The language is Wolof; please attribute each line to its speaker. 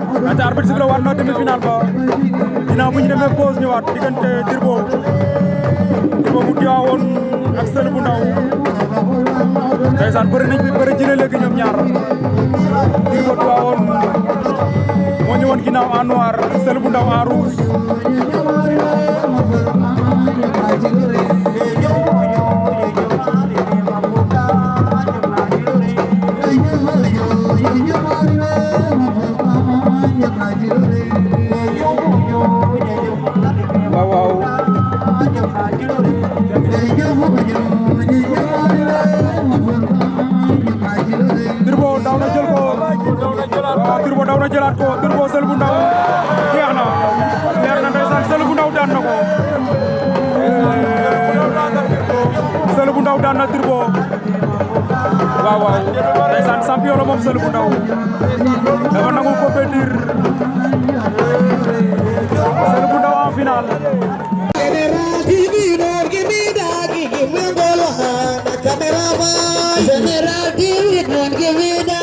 Speaker 1: ata arbitre sifflé waat na demi-finale ba ginnaaw bu ñu demee pause ñëwaat diggante Turbo bu Tivaouane ak Seul bu Ndaw ndeysaan bëri nañ fi bëri jëlee léegi ñoom ñaar Turbo Tivaouane moo ñëwoon ginnaaw en noir Seul bu Ndaw en rouge waaw waaw Turbo daw na jël ko waaw Turbo daw na jëlaat ko Turbo Seul bu Ndaw jeex na leer na ndeysaan Seul bu Ndaw daan na ko Seul bu Ndaw daan na Turbo waaw waaw ndeysaan champion la moom Seul bu Ndaw dafa nangu compétir Seul bu Ndaw en finale
Speaker 2: General TV, don't give me that.